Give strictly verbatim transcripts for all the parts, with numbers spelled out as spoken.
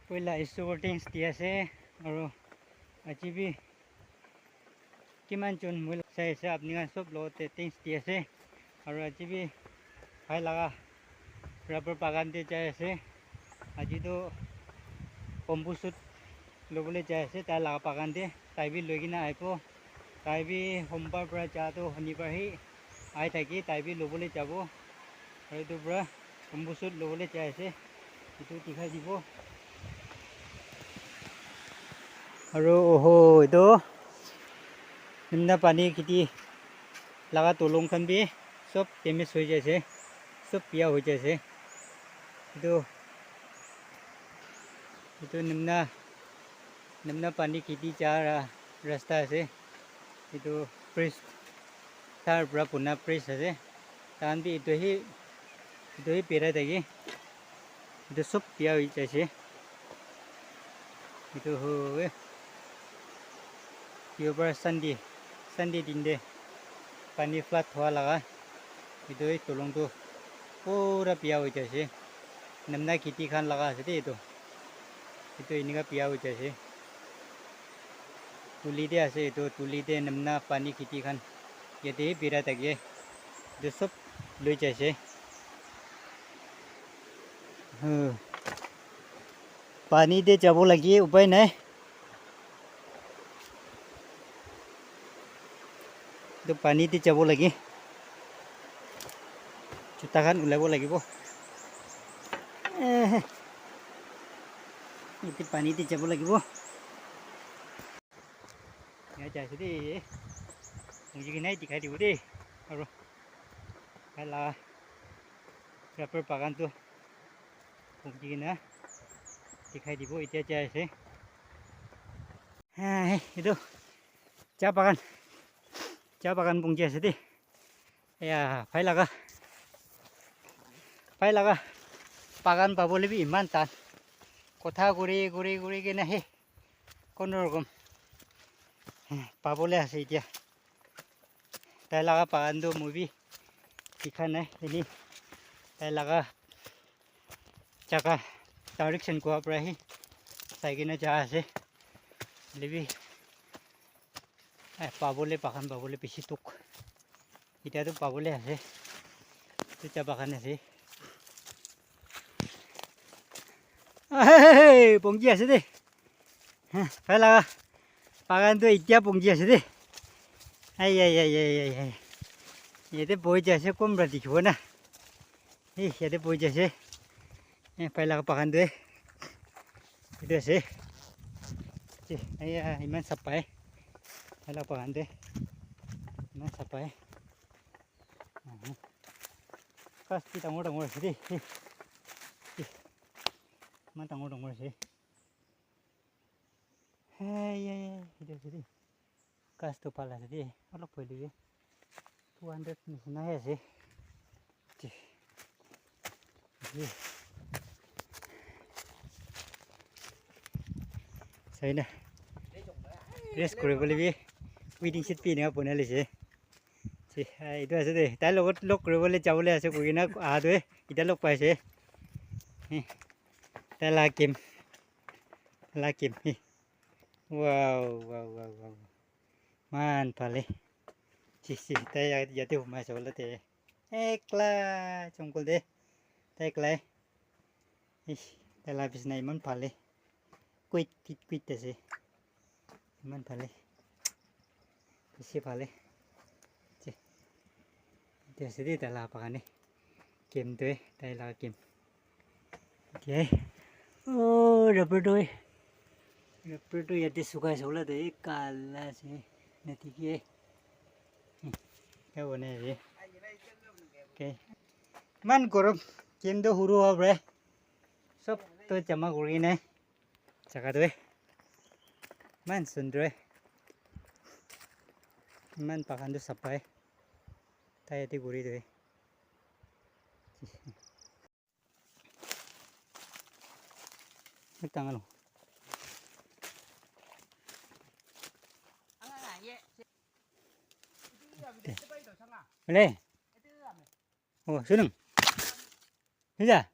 Poila Isor thanks di ase, aro aji bi kiman jon moi sai ase, apni khan sob logote thanks di ase, aro aji bi bhai laga rubber bagan te jai ase, aji toh bamboo shoot lobole jai ase, tai laga bagan te tai bi loi kena ahibo, tai bi sombar para ja toh shonibar he ahi thaki, tai bi lobole jabo, aro etu para bamboo shoot lobole jai ase. Etu dikhai dibo. Aro oho, etu nimna pani kheti laga tolong khan bi sob damage hoi jai ase, sob biya hoi jai ase. Etu, etu nimna, nimna pani kheti ja la rasta ase. Etu bridge, tar para buna bridge ase. Tahan bi etu he, etu he birai thaki, etu sob biya hoi jaise. Etu howe, Deobar Sunday, Sunday din te pani flood hua laga, etu he tolong tu pura biya hoi jaise. Namna kheti khan laga ase de etu. Etu enika biya hoi jaise. Tuli te ase etu, tuli te namna pani kheti khan yate birai thake. Etu sob loi jaise. Hmm. Pani te jabo lage, upai nai. Etu pani te jabo lage. Juta khan ulabo lagibo. Eh. Etu pani te jabo lagibo. Yaha jaise de. Mujhe ki nahi dikhai dibo de. Aro. Hala. Rubber bagan tu. Phuki kena dikhai dibo, etia jai ase. Hai, etu cha bagan, cha bagan pungji ase de. Eya, phai laga, phai laga bagan pabole bi iman tan. Kotha kuri, kuri, kuri kena he, kono rokom, eh, pabole ase etia. Tai laga bagan tu moi bi dikha nai, eni tai laga jaga direction kua para hi sai kena ja ase. Hoile bi, eh, pabole, bagan pabole bishi dukh. Etia tu pabole ase. Etu cha bagan ase. Ahei, pongji ase de. Heh, phai laga bagan tu etia pongji ase de. Ai, ai, ai, ai, ai, ai. Yate bohi jai ase, kom para dikhibo na. Ei, yate bohi jai ase. Eh, phai laga bagan tu, eh. Etu ase. Che, aiya, iman sapha, eh. Phai laga bagan tu, eh. Iman sapha, eh. Aha. Ghas bi dangor dangor ase de. Eh. Eh. Iman dangor dangor ase. Hey, yeah, yeah, etu ase de. Ghas tu bhal ase de. Olop hoile bi two hundred nishina he ase. Che. Ye. Sai na. Rest kuri bole bi waiting shed bi enika banai lise. Che, ah, etu ase de. Tai logot log kuri bole jabole ase koi kena aha tu, eh. Eta log paise. Eh. Tai la game. La game. Eh. Wow, wow, wow, wow. Iman bhal e. Chi, chi, tai ya-, yate humai ase hola te. Ekla jungle te. Tai ekla e. Ish, tai la bisna iman bhal e. Quiet, quiet, quiet ase. Iman bhal e. Bishi bhal e. Chi. Etu ase de tai la bagan e. Game tu e, tai la game. Okay. Oh, rubber tu e. Rubber tu yate sukai ase hola tu e kala ase. Nadikhe. Hmm. Kya bole re? Okay. Iman gorom. Game tu huru hobo re. Sob tu jama kuri kene. Jaga tu e. Iman sundor e. Iman bagan tu sapha e. Tai yate guri tu e. Ekta ngalo. Ole. Oh, sunung. Sija.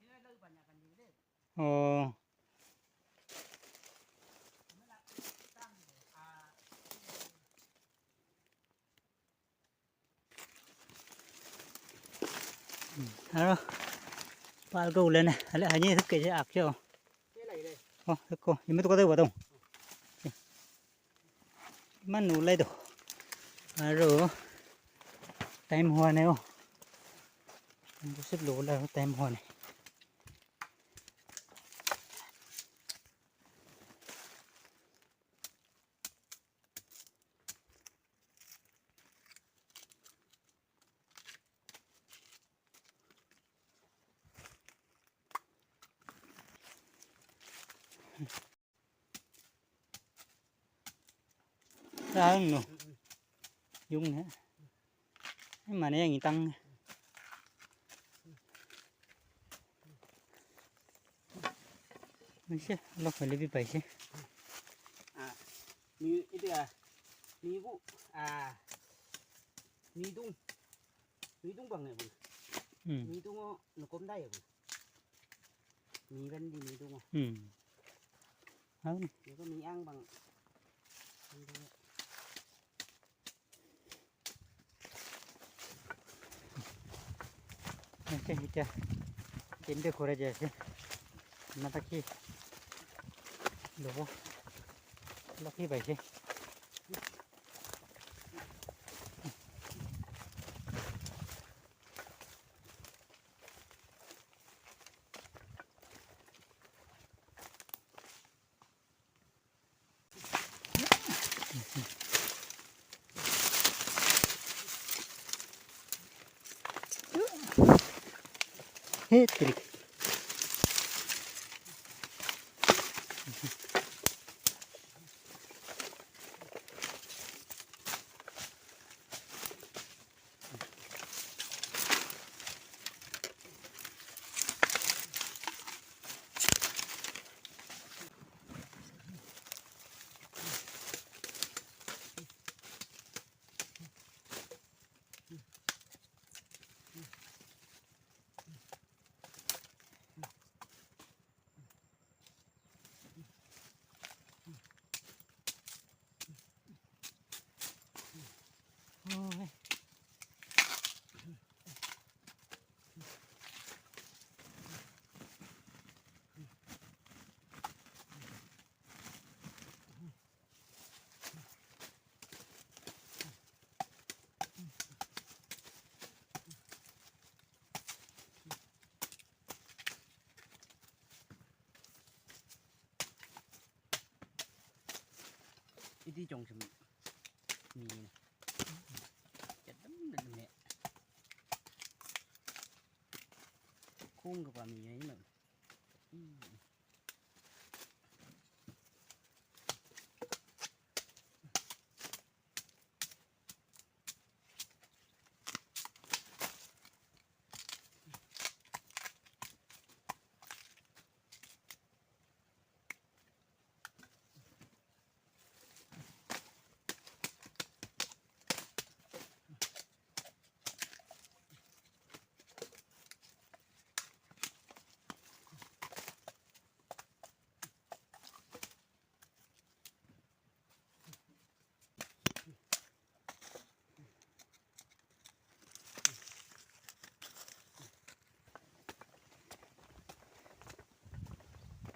Oh. Aro pal ko ulai na, ale hani thuk ke je ak jo. Oh, ko, imi to kata wado. Iman ulai do. Aro time hua nai o. Busip lo ulai time hua nai. Tang no. Yung ne. Mane yang itang. Nise, lo khale bi paise. Ah, mi, itu ah, mi bu, ah, mi dung, mi dung bang ne bang. Hmm. Mi dung o, no kom dai bang. Mi ban di mi dung o. Hmm. Hau ni. Ni ko mi ang bang. Ase, etiya game te kora jai ase. Mataki lobo. Lucky paise. Hey, terik. Iti jong sum mi na. Jadam na dum he. Kung ka pa mi na.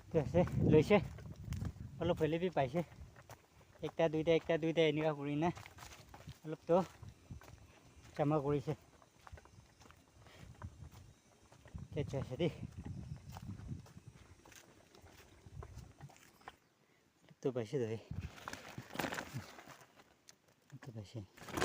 Te ase, loise. Olop hoile bi paise. Ekta, duita, ekta, duita enika kurina olop to jama kurise. Catch ase de. Olop to paise de. Olop to paise.